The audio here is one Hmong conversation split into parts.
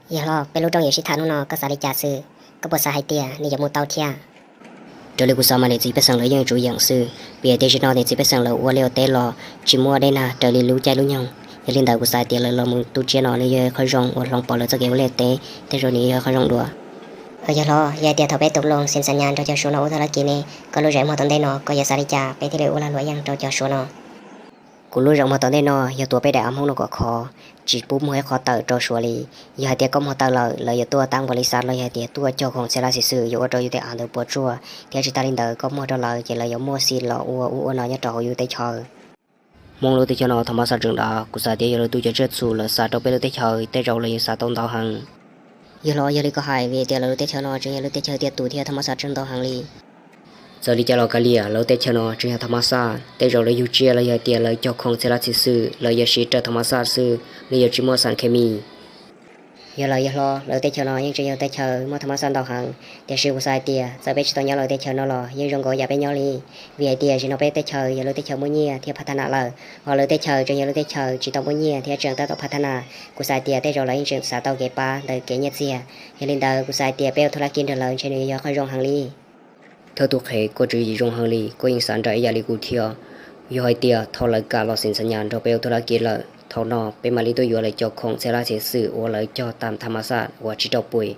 Yawg hlob, peb lub rooj yuav sib tham hnub no koj xav li cas xwb? Koj puas xav hais tias nws yuav mus tau thiab? Raws li kuv xav mas niam txiv pej xeem lawv yeej tsum yeem xwb, vim hais tias zaum no niam txiv pej xeem lawv ua liaj ua teb los tsis muaj dej nag raws li lub caij lub nyoog. Yog li ntawd kuv xav hais tias lawv los mus tu tsiab no nws yog qhov zoo uas hloov pauv lawv txoj kev ua liaj teb, tej zaum nws yog qhov zoo dua. Yawg hlob, yog hais tias thaum peb tus loo xeem xa nyas nrog cov suav no ua thaj lab kis ne, koj lub zais muag tom ntej no koj yuav xav li cas peb thiaj li ua lag luam yeej rau cov suav no? Kuv lub zais muag tom ntej no yog tuav peb daim av hmoob no kom khov, tsis pub muag ib qho tawm rau suav li. Yog hais tias koj muag tawm lawm lawv yuav tuaj tab npaum li xav los yog hais tias tuaj cog khoom txhia lab xis xwm yuav ua rau yus tej av ntawd puas tsuaj, thiab tsis tas li ntawd koj muag rau lawv ces lawv yuav muaj xim los ua ub ua no nyob rau hauv yus teb chaws. Hmoob lub teb chaws no thaj mab xaj tseem dav, kuv xav tias yog lawv tus cov tsiaj txhu lawv xa rau peb lub teb chaws tej zaum lawv yuav xa tau ntau heev. Yog los yog li koj hais, vim tias lawv lub teb chaws no tseem yog lub teb chaws tiaj tus thiab thaj mab xaj tseem ntau heev li. Txawm li cas los kav liam, lawv lub teb chaws no tseem yog thaj mab xaj, tej zaum lawv yug tsiaj los yog hais tias lawv cog khoom txhia lab xis xwm lawv yuav siv raws thaj mab xaj xwb, lawv yuav tsis muaj xas khes mis. Yog los yog hlob, lawv lub teb chaws no yeej tseem yog teb chaws muaj thaj mab xaj ntau heev, tiam sis kuv xav hais tias txawm peb tsis tau nyob lawv lub teb chaws no los yeej zoo nkaus yam peb nyob li. Vim hais tias zaum no peb teb chaws yog lub teb chaws muaj nyiaj thiab phav thab nam lawm, ho lawv lub teb chaws tseem yog lub teb chaws tsis tau muaj nyiaj thiab tseem tab tom phav thab nam. Kuv xav hais tias tej zaum lawv yeej tseem xav tau kev pab ntawm kev nyiaj txiag. Yog li ntawd kuv xav hais tias peb ua thaj lab kis nrog lawv ntshe nws yog qhov zoo heev li. Thawj tub qhe, koj tswv yim zoo heev li, koj yeej xav nraim ib yam li kuv thiab. Yog hais tias thaum lawv kam los xeem xa nyas nrog peb ua thaj lab kis lawm, thaum no peb mam li tuaj yuav lawv cov khoom txhia lab txhia xwm uas lawv cog tam thaj mab xaj uas tsis rau pui.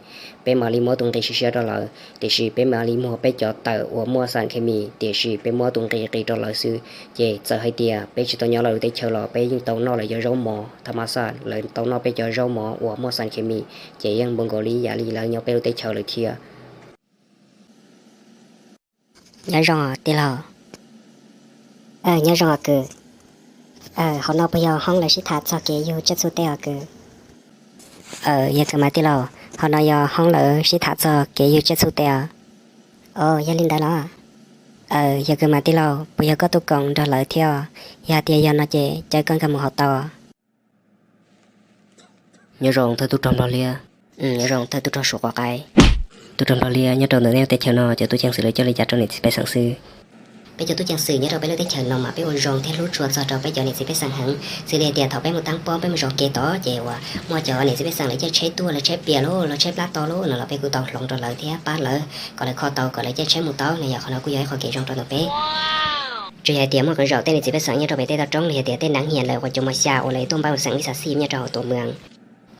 Peb mam li muab tus nqi siab siab rau lawv, tiam sis peb mam li muag peb cov tawm uas muaj xas khes mis, tiam sis peb muab tus nqi qis rau lawv xwb. Ces txawm hais tias peb tsis tau nyob lawv lub teb chaws los peb yeej tau noj lawv cov zaub mov thaj mab xaj, lawv tau noj peb cov zaub mov uas muaj xas khes mis, ces yeej npaum nkaus li yam li lawv nyob peb lub teb chaws lawm thiab. Nyob zoo tij laug. Nyob zoo os kwv. Hauv no puas yog hoob lawv sib tham txog kev yug tsiaj txhu tej os kwv? Yog kwv mas tij laug, hauv no yog hoob lawv sib tham txog kev yug tsiaj txhu tej os. Os, yog li ntawd los? Yog kwv mas tij laug, puas yog koj tuaj koom nrog lawv thiab? Yog hais tias yog no ces caw koj nkag mus hauv tau. Nyob zoo thawj tub rog Nplog Liab. Nyob zoo thawj tub rog Suav Quav Qaib. Tub rog Nplog Liab, nyob rau ntawm nej lub teb chaws no cov tub ceev xwm lawv coj li cas rau niam txiv pej xeem xwb? Peb cov tub ceev xwm nyob rau peb lub teb chaws no mas peb ua zoo thiab hlub tshua txog rau peb cov niam txiv pej xeem heev. Xws li hais tias thaum peb mus tab pob peb mus zov kev tod ces uas muaj cov niam txiv pej xeem lawv caij tsheb tuaj, lawv tsheb pias lauj, lawv tsheb plab to lauj no los peb kuj tau hloov rau lawv thiab pab lawv kom lawv kho tau kom lawv caij tsheb mus tau na. Yog qhov no kuj yog ib qho kev zoo rau ntawm peb. Tsis hais tias muaj qee zaum tej niam txiv pej xeem nyob rau pem tej toj roob los yog tias tej neeg hiam lawv uas cov mos xya uas lawv tuaj npaj ua xeem li xav xij nyob rau hauv tuam mees,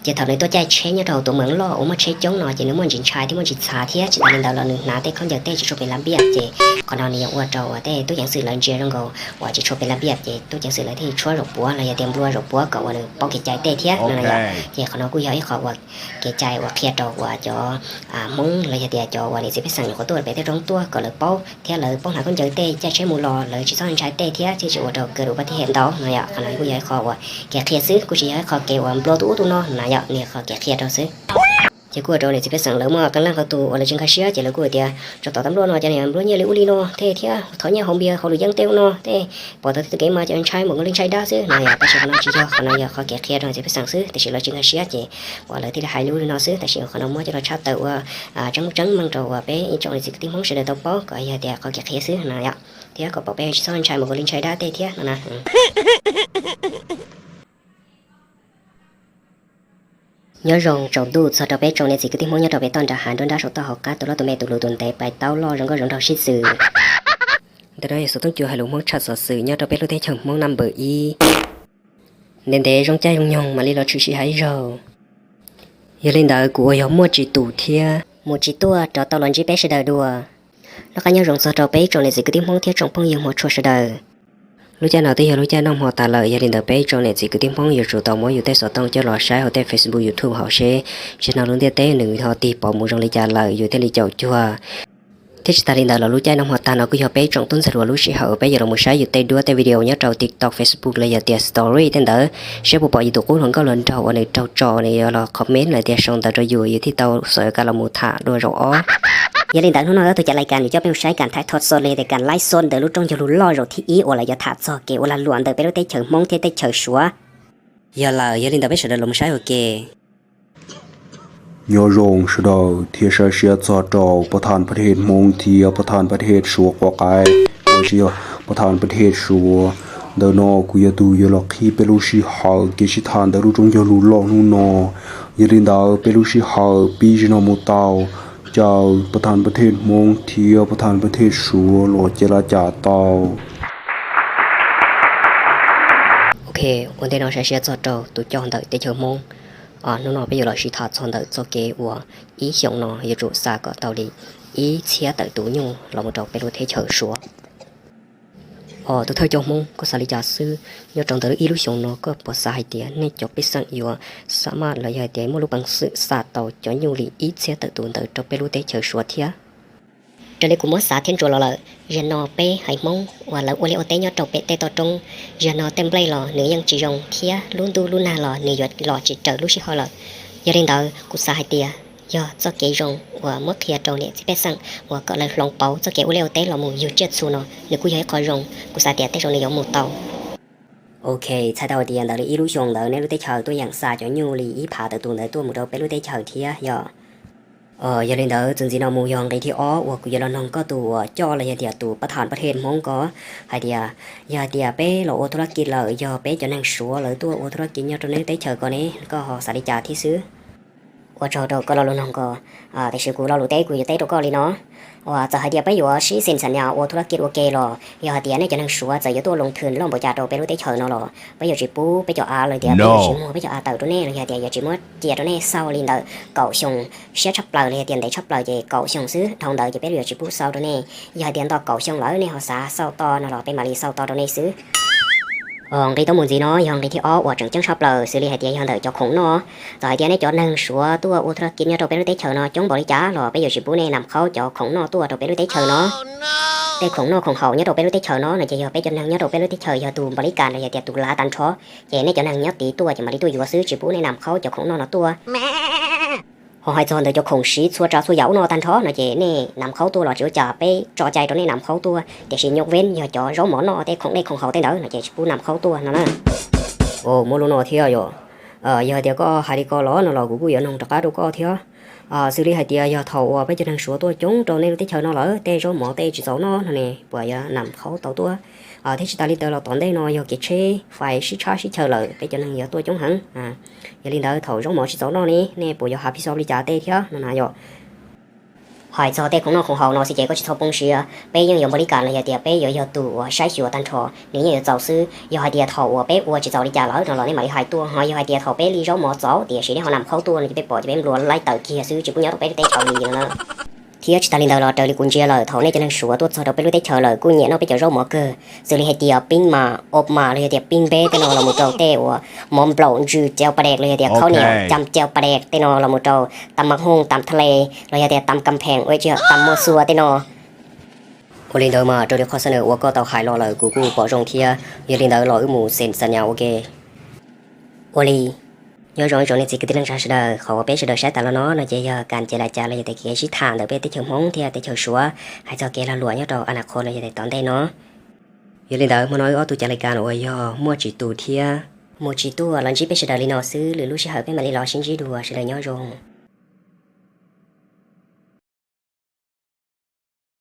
ces thaum nws tuaj caij tsheb nyob rau hauv tuam mees loj uas muaj tsheb coob no ces nws muaj ntsis ntshai thiab muaj ntsis txhav thiab tsis tas li ntawd los nws hnav tej khaub ncaws tej tsis tshua pem laj npiaj ces qhov no nws yuav ua rau uas tej tub ceev xwm lawv ntsia zoo nkaus uas tsis tshua pem laj npiaj ces tub ceev xwm lawv thiaj tshuab zaum puav los yog tias nplua zaum puav kom uas nws paub kev cai tej thiab no na yom. Ces qhov no kuj yog ib qho uas kev cai uas qhia rau uas cov Hmoob los yog tias cov uas niam txiv pej xeem nyuam qhuav tuaj pem tej roob tuaj kom lawv paub thiab lawv paub hnav khaub ncaws tej caij tsheb mus los lawv tsis txhob ntshai tej thiab thiaj tsis ua rau kaw ua pab thib hem ntau no yom. Qhov no kuj yog ib qho uas kev qhia xwb, kuj tsis yog ib qho kev uas nplua tus ub tus no na yom, nws yog qhov kev qhia rau xwb. Ces kuj ua rau niam txiv pej xeem lawv muaj qee leej qhov tus uas lawv tsis nkag siab ces lawv kuj hais tias tso tom tab npluaj no cov niam nplua nyiaj li ub li no tej thiab thov nyiaj haus npias haus lwm yeeb tej ub no tej, pom tau tej tug kev mas cov ntshai npaum nkaus li ntshai dab xwb no yom. Tab sis qhov no tsis yog, qhov no yog qhov kev qhia rau niam txiv pej xeem xwb, tiam sis lawv tsis nkag siab ces uas lawv thiaj li hais li ub li no xwb. Tab sis qhov no muab coj los tshaj tawm ua tseeb tseeb meej rau uas peb ib tsoom niam txiv kwv tij Hmoob sawv daws tau paub kom yog tias qhov kev qhia xwb no yom, thiab kom pom peb tsis txhob ntshai npaum nkaus li ntshai dab tej thiab no na. Nyob zoo tsaus ntuj txog rau peb tsoom niam txiv kwv tij Hmoob nyob rau pem toj nram hav nruab nrab saum toj hauv qab tus loj tus me tus hluv tus ntev pais taub loj zoo nkauj zoo nraug sib txwm. Ntawm no yog xov tooj cua hais lus Hmoob tshaj xov xwm nyob rau peb lub teb chaws Hmoob naj npawm ib. Ntev ntev zoo caij zoo nyoog mam li los tshwm sim hais ib zaug. Yog li ntawd kuv uas yog Muaj Tsis Tus thiab Mus Tsis Tuaj rov tau los ntsib peb sawv daws dua. Noj qab nyob zoo txog rau peb tsoom niam txiv kwv tij Hmoob thiab tsoom phooj ywg hmov tshua sawv daws. Lub caij no twb yog lub caij noj hmo tas lawm, yog li ntawd peb tsoom niam txiv kwv tij Hmoob yuav tsum tau muab yus tej xov tooj coj los saib hauv tej Facebook YouTube hauv seb zaum no lub ntiaj teb nws ho tig pov mus zoo li cas lawm yus thiaj li caum cuag. Thiab tsis tas li ntawd los lub caij noj hmo tag no kuj yog peb tsoom tub ntxhais hluas lub sij hawm uas peb yuav los mus saib yus tej duab tej video nyob rau TikTok, Facebook los yog tias story tej ntawd, seb puas pom yus tus qub hluas nkauj hluas nraug uas nws raug tso uas nws yuav los comment los tias sau ntawv rau yus, yus thiaj tau xav kam los mus tham dua zaum ob. Yog li ntawd hnub no tus cav lais kas nws coj peb mus saib kas thaij thoj xo los yog tias kas laib xo ntawm lub rooj cog lus loj zaum thib ib uas lawv yuav tham txog kev ua lag luam ntawm peb lub teb chaws Hmoob thiab teb chaws Suav. Yog lawm, yog li ntawd peb sawv daws los mus saib ua ke. Nyob zoo sawv daws thiab saib siab txog rau pov thas pov thej Hmoob thiab pov thas pov thej Suav quav qaib, uas tsis yog pov thas pov thej Suav. Ntawm no kuv yog tus yuav los qhib peb lub sij hawm kev sib tham ntawm lub rooj cog lus loj hnub no. Yog li ntawd peb lub sij hawm pib zaum no mus tau, caw pab thaj pab thej Hmoob thiab pab thaj pab thej Suav los cia laj cas tau. Ok, ua ntej no saib siab txog rau tus coj ntawm teb chaws Hmoob. Hnub no peb yuav los sib tham txog ntawm txoj kev uas ib xyoos no yuav tsum xa kom tau li ib txhiab tawm tus nyuj los mus rau peb lub teb chaws Suav. Os, tus thawj coj Hmoob, koj xav li cas xwb? Nyob rau ntawm ib lub xyoos no koj puas xav hais tias nej cov pej xeem yuav xa maj los yog hais tias muaj lub peev xwm xa tau cov nyuj li ib txhiab tawm tus ntawd rau peb lub teb chaws Suav thiab? Raws li kuv muab xav thiab ntsuas los lawm, zaum no peb haiv Hmoob uas lawv ua liaj ua teb nyob rau pem tej toj roob, zaum no tej nplej los nws yeej tsis zoo thiab lub ntuj lub nag los nws yuav los tsis raws lub sij hawm lawm. Yog li ntawd kuv xav hais tias yog txoj kev zoo uas muab qhia rau niam txiv pej xeem uas kom lawv hloov pauv txoj kev ua liaj ua teb los mus yug tsiaj txhu no nws kuj yog ib qho zoo, kuv xav tias tej zaum nws yuav mus tau. Ok, txhais tau hais tias ntawm li ib lub xyoos ntawd nej lub teb chaws tuaj yeem xa cov nyuj li ib phav tawm tus ntawd tuaj mus rau peb lub teb chaws thiab yog? Yog li ntawd txuas ntxiv no mus yog nqe thib ob uas kuv yuav los noog koj tus uas coj los yog tias tus pab thaj pab thej Hmoob ko hais tias, yog hais tias peb los ua thub lab kis lawm yog peb cov neeg Suav lawv tuaj ua thub lab kis nyob rau nej lub teb chaws ko ne, koj ho xav li cas thiab xwb? Ua tsaug rau koj lo lus noog ko, tiam sis kuv lo lus teb kuv yuav teb rau koj li no. Uas txawm hais tias peb yuav sib xeem xam nyas ua thub lab kis ua ke los yog hais tias nej cov neeg Suav txawm yuav tuaj loo thwm loj npaum cas rau peb lub teb chaws no los peb yuav tsis pub peb cov av los tias peb yuav tsis muag peb cov av tawm rau nej los yog tias yuav tsis muab cia rau nej xauj li ntawm kaum xyoo siab tshaj plaws los yog tias ntev tshaj plaws ces kaum xyoo xwb, dhau ntawd ces peb yuav tsis pub xauj rau nej. Yog hais tias nto kaum xyoo lawm nej ho xav xauj to no los peb mam li xauj to rau nej xwb. Nqe tuaj mus ntxiv no yog nqe thib ob uas tseem ceeb tshaj plaws xws li hais tias yog ntawm cov khoom noj. Txawm hais tias nej cov neeg Suav tuaj ua thub lab kis nyob rau peb lub teb chaws no coob npaum li cas los peb yuav tsis pub nej nab khaub cov khoom noj tuaj rau peb lub teb chaws no. Tej khoom noj khoom haus nyob rau peb lub teb chaws no no ces yog peb cov neeg nyob rau peb lub teb chaws yog tus npaum li cas los yog tias tus lav tag nrho, ces nej cov neeg nyob tid tuaj ces mam li tuaj yuav xwb, tsis pub nej nab khaub cov khoom noj no tuaj. Ho hais txog ntawm cov khoom siv txhua tsav txhua yam ub no tag nrho no ces nej nab khaub tuaj los tsis ua cas, peb tso cai rau nej nab khaub tuaj, tiam sis nyuj veb yog cov zaub mov noj tej khoom dej khoom haus tej ntawd no ces tsis pub nab khaub tuaj no na. Muaj lub no thiab yom. Yog hais tias koj hais li ko los no los kuv kuj yuav noog rov qab rau koj thiab. Xws li hais tias yog thaum uas peb cov neeg Suav tuaj coob rau nej lub teb chaws no lawm tej zaub mov tej tsis txaus noj no ne puas yuav nab khaub tau tuaj? Thiab tsis tas li ntawd los tom ntej no yog kev tsheb fais sib tshab sib chaws lawm peb cov neeg yuav tuaj coob heev. Yog li ntawd thaum zaub mov tsis txaus noj ne nej puas yuav hav phi xau li cas tej thiab no na yom? Hais txog tej khoom noj khoom haus no xwb ces koj tsis txhob poob siab, peb yeej yuav npaum li cas los yog tias peb yuav yog tus uas saib xyuas tag nrho nws yeej yuav txaus xwb. Yog hais tias thaum uas peb ua tsis txaus li cas lawm no los nej mam li hais tuaj, ho yog hais tias thaum peb li zaub mov txaus tiam sis nej ho nab khaub tuaj no ces peb pom ces peb nplua laib tawm kiag xwb tsis pub nyob rau peb lub teb chaws li no na. Thiab tsis tas li ntawd los raws li kuv ntsia lawm thaum nej cov neeg Suav tuaj txog rau peb lub teb chaws lawm kuj nyiam noj peb cov zaub mov kawg, xws li hais tias pib mas ob mas los yog tias pib npeb tej no los mus rau tej uas mov nplaum ntsws cau pa dek los yog tias khaub niam cam cau pa dek tej no los mus rau tam mas hooj tam tha le los yog tias tam kam pheem ua tsis yog tam muaj xua tej no. Ua li ntawd mas raws li qhov xab nws uas koj tau hais los lawm kuv kuj pom zoo thiab, yog li ntawd los wb mus xeem xam nyas ua ke. Ua li, nyob zoo ib tsoom niam txiv kwv tij neej tsa sawv daws, qhov uas peb sawv daws saib tas los no no ces yog kam ces li cas los yog tias kev sib tham ntawm peb teb chaws Hmoob thiab teb chaws Suav hais txog kev lag luam nyob rau a na qhos los yog tias tom ntej no. Yog li ntawd hmo no wb ob tug cav lais kas uas yog Muaj Tsis Tus thiab Mus Tsis Tuaj los ntsib peb sawv daws li no xwb, lwm lub sij hawm peb mam li los sib ntsib dua, sawv daws nyob zoo.